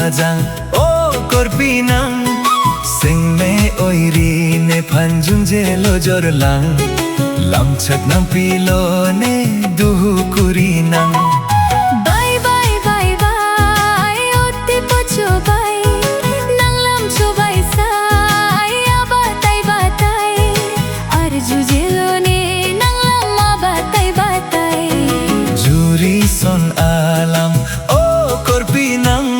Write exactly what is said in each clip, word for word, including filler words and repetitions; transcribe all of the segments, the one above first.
Ajang, o korpi nang, sing me oiri nephan junje lojor lang. Lamchak nangpilo ne duhu kuri nang. Bai bai bai bai, ote pocho bai, nang lam cho bai sai, abatai batai, arju jelo ne nang lam abatai batai. Juri son alam, o korpi nang,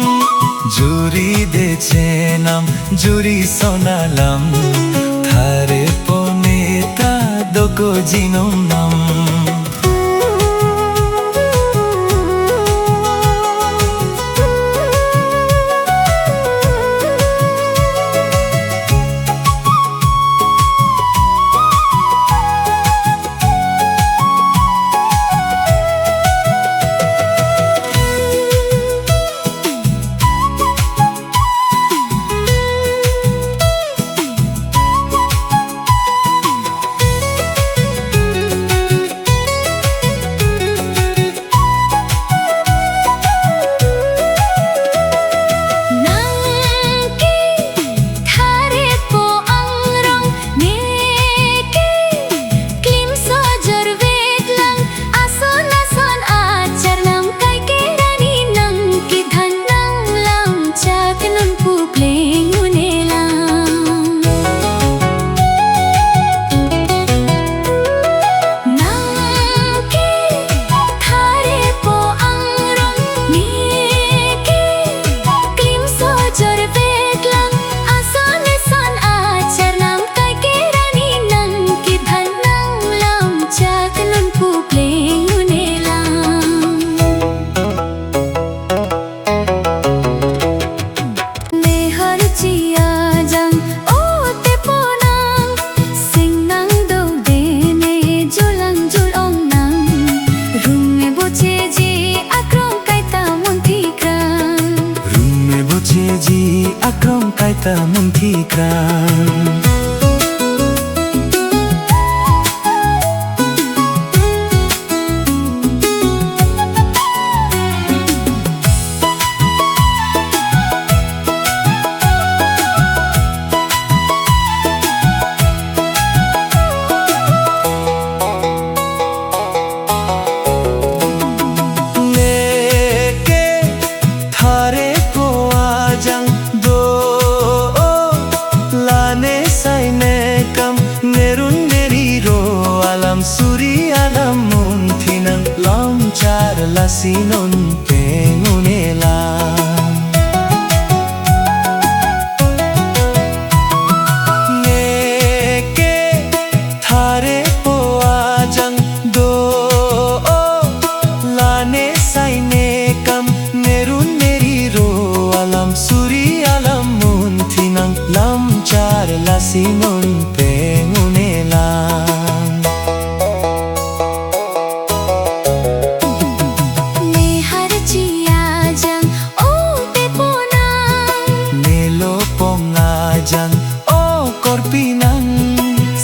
juri de chenam, juri son alam, thare pone ta doko jinom nam. Nang ke thare po angrong, ne ke klim sojor vet lang, ason ason achar nam kai kerani nang kedhan nang lamchak nonpu pleng un-e lang. Nang ke thare po angrong, ne ke klim sojor vet lang, ason ason achar nam kai kerani nang kedhan nang lamchak nonpu pleng un-e lang. Nehar chi ajang, o te ponang, sing nang dok de ne julang jul ong nang. Rung me boche ji akrong kaita munthi krang. Rung me boche ji akrong kaita munthi krang. Ne ke thare po ajang do, o, lane sai ne kam, ne run ne ri ro alam suri alam munthi nang, lamchar lasi non peng un-e lang. Ne ke thare po ajang do, o, lane sai ne kam, ne run ne ri ro alam suri alam munthi nang, lamchar lasi non peng un-e lang. Nehar chi ajang, o te ponang. Nelo pong ajang, o korpi nang.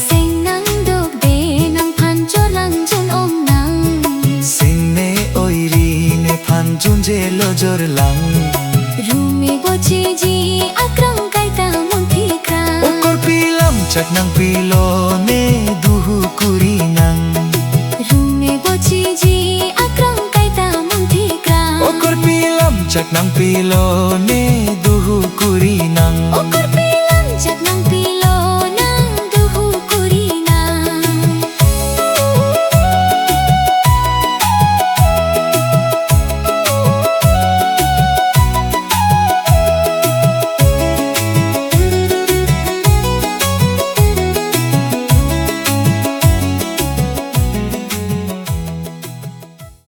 Sing nang dok de nangphan cholang jun ong nang. Sing me oiri nephan junje lojor lang. Rung me boche ji akrong kaita munthi krang. O korpi lamchak nangpilo ne duhu kuri nang. Rung me boche ji akrong kaita munthi krang. O korpi lamchak nangpilo ne duhu kuri nang.